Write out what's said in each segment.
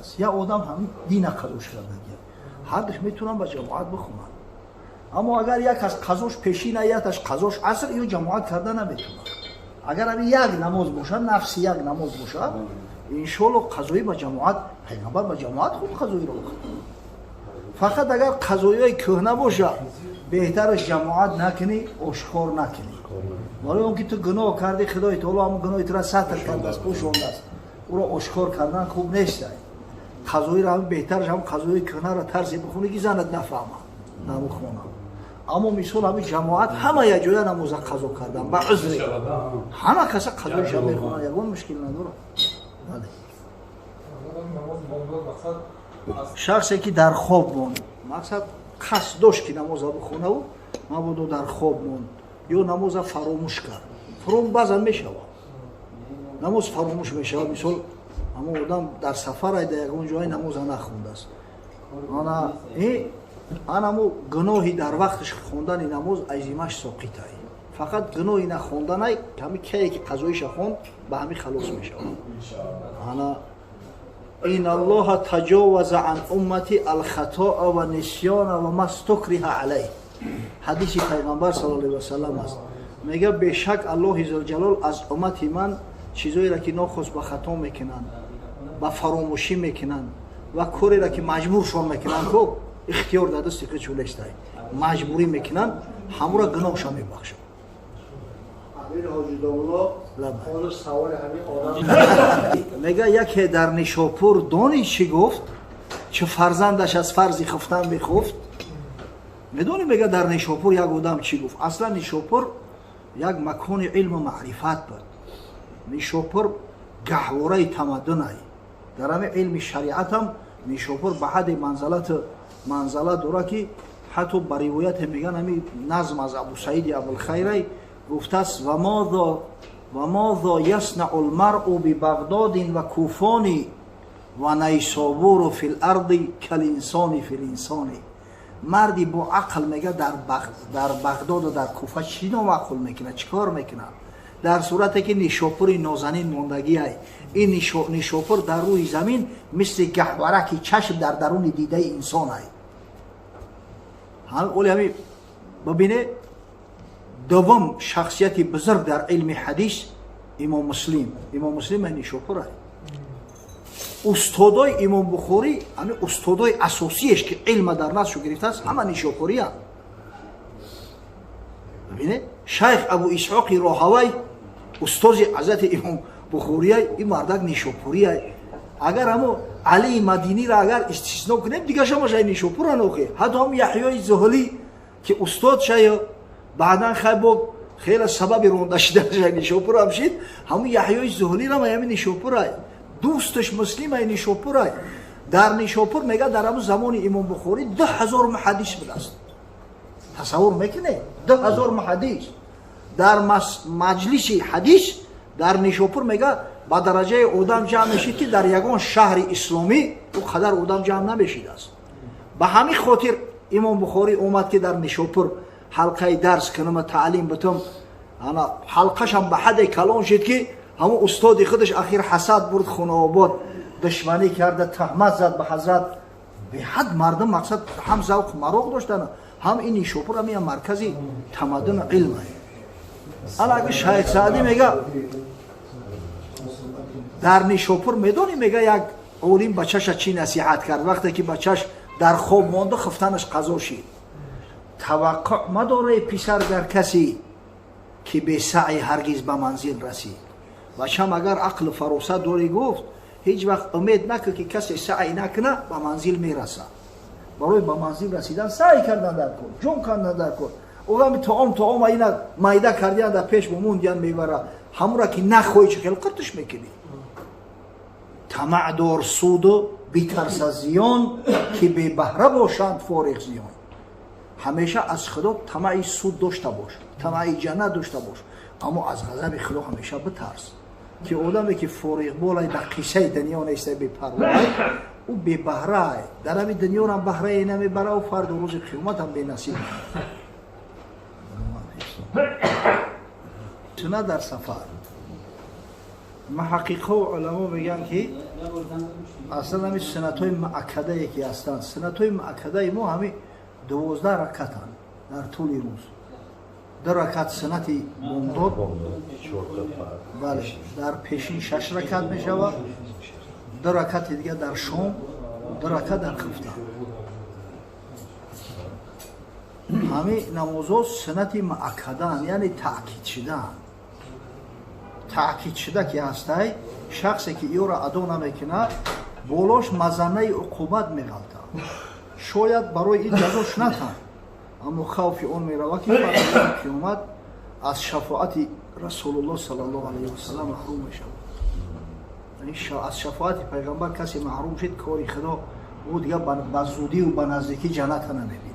кардааст, як одам ҳамин дина қазош кардагия, ҳардуш метавонанд ба ҷамоат бихонанд. Аммо агар як аз қазош пешина, якаш қазош аср, ё ҷамоат карда наметавонад. Агар ҳамин як намоз бошад, нафси як намоз бошад, иншоалло қазоӣ ба ҷамоат, пайғамбар ба ҷамоат худ қазоиро бихонад. Фақат агар қазоиҳои кӯҳна бошад, беҳтараш ҷамоат накунӣ, ошкор накунӣ, барои он ки ту гуноҳ кардӣ, Худои таоло ҳамон гуноҳи тура сатр кардааст, пӯшондааст, ӯро ошкор кардан хуб нест. Қазоиро ҳам беҳтараш ҳам қазои кӯҳнаро тарзе бихонӣ, ки занат нафаҳмад дар хона. Аммо мисол ҳамин ҷамоат ҳама якҷоя намоза қазо кардан ба узре, ҳама каса қазоиша мехонанд, ягон мушкил надорад. Бале, шахсе ки дар хоб монд, мақсад қасд дошт, ки намоза бихонаву мабодо дар хоб монд ё намоза фаромӯш кард. Фуром баъзан мешавад, намоз фаромӯш мешавад. Мисол, ҳамон одам дар сафар айда, ягон ҷое намоза нахондааст. Ана анамо гуноҳи дар вақташ хондани намоз азимаш соқитай, фақат гуноҳи нахонданай ҳами кае ки қазоиша хонд, ба ҳами халос мешавад. Ана ин аллоҳа таҷоваза ан уммати алхатоа ва нисёна ва мастукриҳа алайҳ, ҳадиси пайғамбар сал аллаҳи васалам аст. Мега, бешак Аллоҳи зулҷалол аз уммати ман чизоеро, ки нохост ба хато мекунанд, ба фаромӯшӣ мекунанд ва кореро, ки маҷбуршон мекунанд, ку ихтиёр дар дасти худ шулестай, маҷбурӣ мекунанд, ҳамура гуноҳша мебахшад. Мега, яке дар Нишопур дони чӣ гуфт, чӣ фарзандаш аз фарзи хуфтан бихуфт. Медонӣ, мега, дар Нишопур як одам чӣ гуфт? Аслан Нишопур як макони илму маърифат буд. Нишопур гаҳвораи тамаддунай. Дар ҳамин илми шариатам Нишопур ба ҳадди манзалату манзала дора, ки ҳатто ба ривояте меган, ҳамин назм аз Абусаиди Абулхайрай гуфтааст: ва мозо яснау лмаръу бибағдодин ва куфони ва найсобуру фи ларди калинсони фи линсони. Марди бо ақл, мега, дар Бағдоду дар Куфа чӣ номаъқул мекунад, чӣ кор мекунад, дар сурате ки Нишопури нозанин мондагиай? Ин Нишопур дар рӯи замин мисли гаҳвараки чашм дар даруни дидаи инсонай. Оли ҳами бибине, дуввум шахсияти бузург дар илми ҳадис Имом Муслим. Имом Муслим Нишопурай. Устодои Имом Бухорӣ, ҳами устодои асосиеш, ки илма дар назшу гирифтааст, ҳама нишопуриянд. Бибине, шайх Абу Исҳоқи Роҳавай, устози ҳазрати Имом Бухорияй, ин мардак нишопурияй. Агар ҳамо Алии Мадиниро агар истисно кунем, дига шамашай нишопуран охи. Ҳатто ҳам Яҳёи Зуҳлӣ, ки устод шая, баъдан хай бо хеле сабаби ронда шиданашай Нишопурам шид, ҳамун Яҳёи Зуҳлирам ҳами Нишопурай, дӯсташ Муслимай Нишопурай. Дар Нишопур, мега, дар ҳамун замони Имом Бухорӣ 2000 муҳаддис будааст. Тасаввур мекунед, 2000 муҳаддис дар маҷлиси ҳадис дар Нишопур. Мега, ба дараҷаи одам ҷамъ мешид, ки дар ягон шаҳри исломӣ ӯ қадар одам ҷамъ намешидааст. Ба ҳамин хотир Имом Бухорӣ омад, ки дар Нишопур ҳалқаи дарс кунам, таълим битам. Ана ҳалқашам ба ҳадде калон шид, ки ҳамон устоди худаш ахир ҳасад бурд, Хунообод душманӣ карда, таҳмат зад ба ҳазрат. Беҳад мардум, мақсад, ҳам завқ мароқ доштанд, ҳам ин Нишопур ҳам ин маркази тамаддуну илм. Ана аги шайх Саъдӣ мега, дар Нишопур, медонӣ, мега, як олим бачаша чӣ насиҳат кард, вақте ки бачаш дар хоб монду, хуфтанаш қазо шид? Таваққӯъ мадорей, писар, гар касӣ ки бесаъй ҳаргиз ба манзил расид. Бачам, агар ақлу фаросат дорӣ, гуфт, ҳеҷ вақт умед накун, ки касе саъй накуна, ба манзил мерасад. Барои ба манзил расидан саъй кардан дар кор, ҷон кандан дар кор. Оғами таом таома ина майда кардиан, дар пеш бумондиан, мебара, ҳамура ки нахоҳӣ, чӣ хел қиртиш мекунӣ? Тамаъ дор суду битарса зиён, ки бебаҳра бошанд фориғ зиён. Ҳамеша аз Худо тамаъи суд дошта бош, тамаъи ҷаннат дошта бош, аммо аз ғазаби Худо ҳамеша битарс, ки одаме ки фориғболай, дар қиссаи дунё нестай, бепарвоай, ӯ бебаҳраай, дар ҳами дунёрам баҳрае намебара, фардо рӯзи қиёматам бенасиб. Сунат дар сафар. Муҳаққиқҳо, уламо мегӯянд, ки аслан ҳамин суннатҳои муаккадае ки ҳастанд, суннатҳои муаккадаи мо ҳамин 12 ракатанд дар тӯли рӯз. Ду ракат суннати бомдод, бале, дар пешин шаш ракат мешавад, ду ракати дигар дар шом, ду ракат дар хуфта. Ҳамин намозҳо суннати муаккадаанд, яъне таъкид шудаанд. Таъкид шуда ки ҳастай, шахсе ки иёро адо намекунад, болош мазаннаи уқубат меғалтад. Шояд барои ин ҷазош натанд, аммо хавфи он меравад, ки қиёмат аз шафоати Расулуллоҳ саллаллоҳу алайҳи васалам маҳрум мешавад. Аз шафоати пайғамбар касе маҳрум шуд, кори худо, ӯ дигар ба зудиву ба наздикӣ ҷанната намебинад.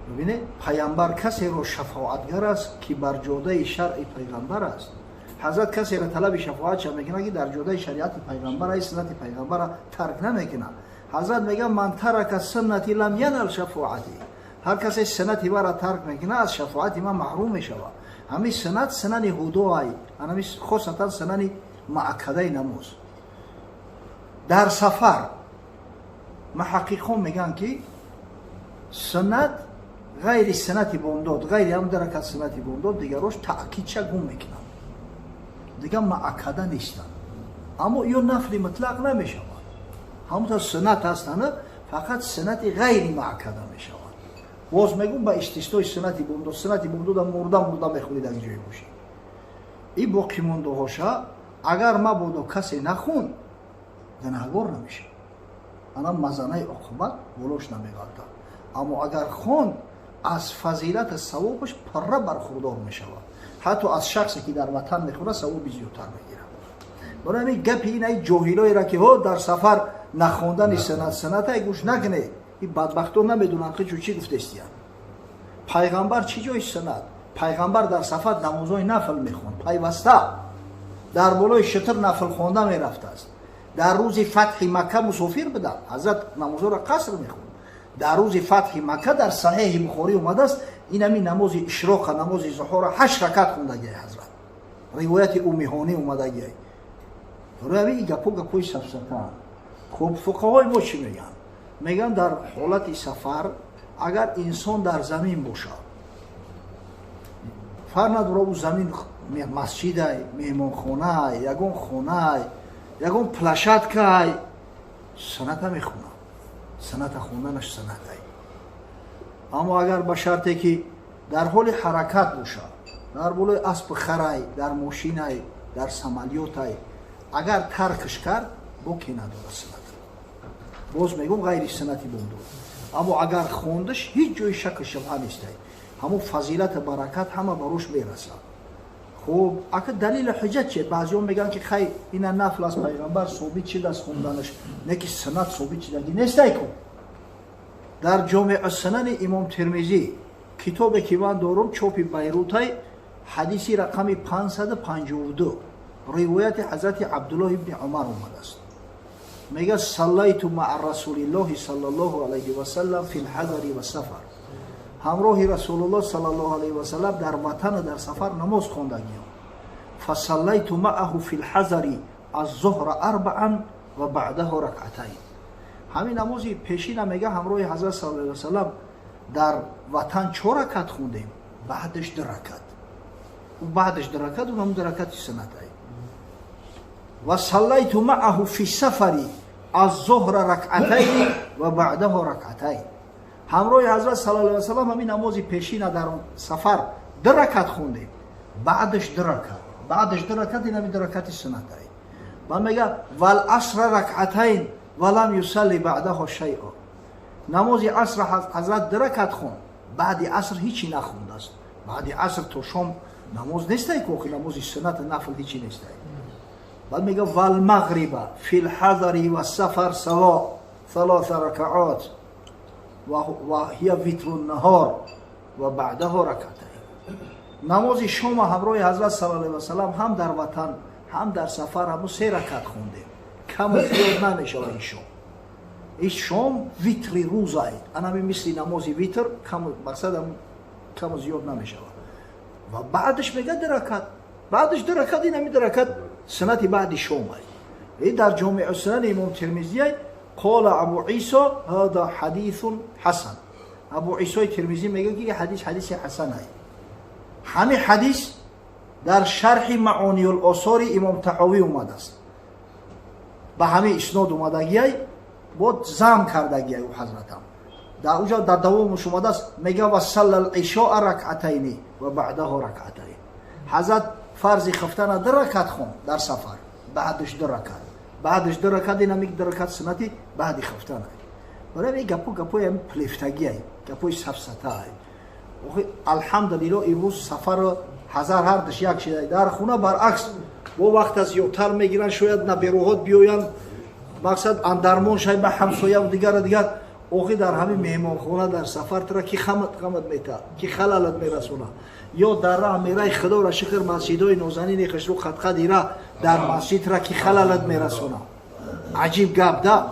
Бибинед, пайғамбар касеро шафоатгар аст, ки бар ҷодаи шаръи пайғамбар аст. Ҳазрат касеро талаби шафоатша мекунад, ки дар ҷодаи шариати пайғамбар ай, суннати пайғамбара тарк намекунад. Ҳазрат мегӯяд: ман тарака суннати лам янал шафоати. Ҳар касе суннати маро тарк мекунад, аз шафоати ман маҳрум мешавад. Ҳамин суннат сунани ҳудоай, ҳамин хосатан сунани муаккадаи намоз. Дар сафар муҳаққиқон мегӯянд, ки суннат ғайри суннати бомдод, ғайри ҳам даракат суннати бомдод, дигарош таъкидша гум мекунанд, дигар муаккада нестанд. Аммо ё нафли мутлақ намешавад, ҳамонта суннат ҳастанд, фақат суннати ғайри муаккада мешавад. Боз мегӯм, ба истиснои суннати бомдод. Суннати бомдода мурда мурда мехӯрид, аз ҷое бошӣ. И боқимондаҳоша агар мабодо касе нахун, гунаҳгор намешавад, ана мазанаи уқубат болош намеғалтад. Аммо агар хонд, аз фазилати савобаш пурра бархурдор мешавад, ҳатто аз шахсе ки дар ватан мехӯрад савоби зиёдтар мегирад. Барои ҳамин гапи ин ай ҷоҳилоеро, ки ҳо дар сафар нахондани суннат суннатай, гӯш накунед. Ин бадбахтон намедонанд, ки чӣ гуфтестиянд. Пайғамбар чӣ ҷои суннат? Пайғамбар дар сафар намозҳои нафл мехонд, пайваста дар болои шитр нафл хонда мерафтааст. Дар рӯзи фатҳи Макка мусофир буданд, ҳазрат намозҳоро қаср мехонд. Дар рӯзи фатҳи Макка дар Саҳеҳи Бухорӣ омадааст, ин ҳамин намози ишроқа, намози зуҳора ҳашт ракат хондагиай ҳазрат, ривояти Умиҳонӣ омадагиай. Барои ҳамин ин гапҳо гапҳои сафсатаанд. Хуб, фуқаҳои мо чӣ мегӯянд? Мегӯянд, дар ҳолати сафар агар инсон дар замин бошад, фарқ надорад, ӯ замин масҷидай, меҳмонхонаай, ягон хонаай, ягон площадкаай, сунната мехонад, сунната хонданаш суннатай. Аммо агар ба шарте ки дар ҳоли ҳаракат бошад, дар болои аспи харай, дар мошинай, дар самолётай, агар таркш кард, боке надорад сунната. Боз мегӯм, ғайри суннати бомдод. Аммо агар хондаш, ҳеҷ ҷои шаку шубҳа нестай, ҳамон фазилату баракат ҳама барош мерасад. Хуб, ака, далили ҳуҷҷат чие? Баъзеҳо мегӯянд, ки хай, ина нафл аз пайғамбар собит шидааст хонданаш, не ки суннат собит шидагӣ нестай ку. Дар Ҷомеъ Сунани Имом Термизӣ, китобе ки ман дорум, чопи Байрутай, ҳадиси рақами 552, ривояти ҳазрати Абдуллоҳ ибни Умар омадааст. Мегӯяд: саллайту маа Расулиллоҳи саллаллоҳу алайҳи васалам фи лҳазари вассафар. Ҳамроҳи Расулуллоҳ саллаллоҳу алайҳи васалам дар ватану дар сафар намоз хондагиам. Фасаллайту маъаҳу фи лҳазари аззуҳра арбаан ва баъдаҳу ракъатайн. Ҳамин намози пешина, мега, ҳамроҳи ҳазрат саллаллоҳу алайҳи васалам дар ватан чор ракат хондем, баъдаш ду ракат. Баъдаш ду ракат унам ду ракати суннатай. Ва саллайту маъаҳу фи сафари аззуҳра ракъатайни ва баъдаҳу ракъатайн. Ҳамроҳи ҳазрат саллаллоҳу алайҳи васалам ҳамин намози пешина дар сафар ду ракат хондем, баъдаш ду ракат, баъдаш ду ракат, ин ҳамин ду ракати суннатай. Ва мега: вал асра ракъатайн ва лам юсалли баъдаҳу шайъа. Намози аср ҳазрат ду ракат хонд, баъди аср ҳичи нахондааст. Баъди аср то шом намоз нестай ку, охи намози суннат нафл ҳичи нестай. Баъд мега: валмағриба фи лҳазари вассафар саво салоса ракаот ва ҳия витру наҳор ва баъдаҳу ракатайн. Намози шома ҳамроҳи ҳазрат саллаллоҳу алайҳи васалам ҳам дар ватан, ҳам дар сафар ҳаму се ракат хондем, каму зиёд намешавад. Ин шом, ин шом витри рӯзай, анами мисли намози витр, мақсад каму зиёд намешавад. Ва баъдаш мега ду ракат. Баъдаш ду ракат, ин ҳами ду ракат суннати баъди шомай. И дар Ҷомеъу Сунани Имом Термизияй. قال أبو عيسى هذا حديث حسن. Абу Исои Термизӣ мегӯяд, ки ҳадис ҳадиси ҳасанай. Ҳамин ҳадис дар шарҳи Маониюл Осори Имом Таҳовӣ омадааст, ба ҳамин иснод омадагиай, бо зам кардагиай. Ӯ ҳазратам дар уҷа дар давомуш омадааст, мега: وصلى العشاء ركعتين وبعده ركعتين. Ҳазрат фарзи хифтана ду ракат хон дар сафар, баъдаш ду ракат, баъдаш ду ракат. Ин ҳами ду ракат суннати баъди хифтана. Барои ин гапо гапои ҳами плефтагиай, гапои сафсатаай. Охи, алҳамдулилло, имрӯз сафару ҳазар ҳардаш як шидай. Дар хона баръакс, бо вақта зиёдтар мегиранд, шояд наберуҳот биёянд, мақсад андармон шай ба ҳамсояву дигара дигар. Охи, дар ҳамин меҳмонхона дар сафар тура ки хамат хамат мета, ки халалат мерасона? Ё дар раҳ мерай, худоро шукр, масҷидҳои нозанини хушрӯ қадқад ира, дар масҷид тура ки халалат мерасона? Аҷиб гап да.